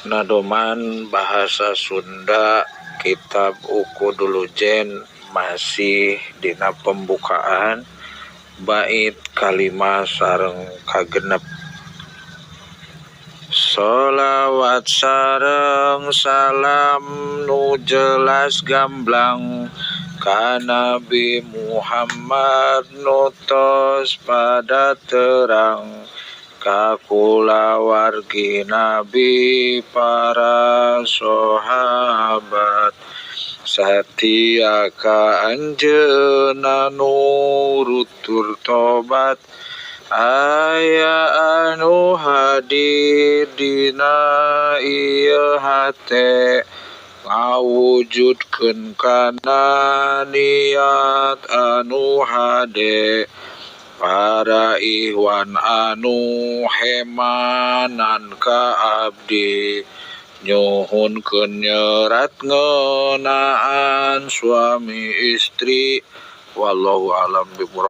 Nadoman bahasa Sunda kitab Uqudul Lujain masih dina pembukaan bait kalima sareng kagenep. Sholawat sareng salam nu jelas gamblang ka Nabi Muhammad nu tos pada terang ka kulawargi Nabi para sahabat satia ka anjeunna nurut tur tobat aya anu hadir dina ieu hate ngawujudkeun kana niat anu hade para ikhwan anu hemanan ka abdi nyuhunkeun nyerat ngeunaan suami istri. Wallahu a'lam bishawab.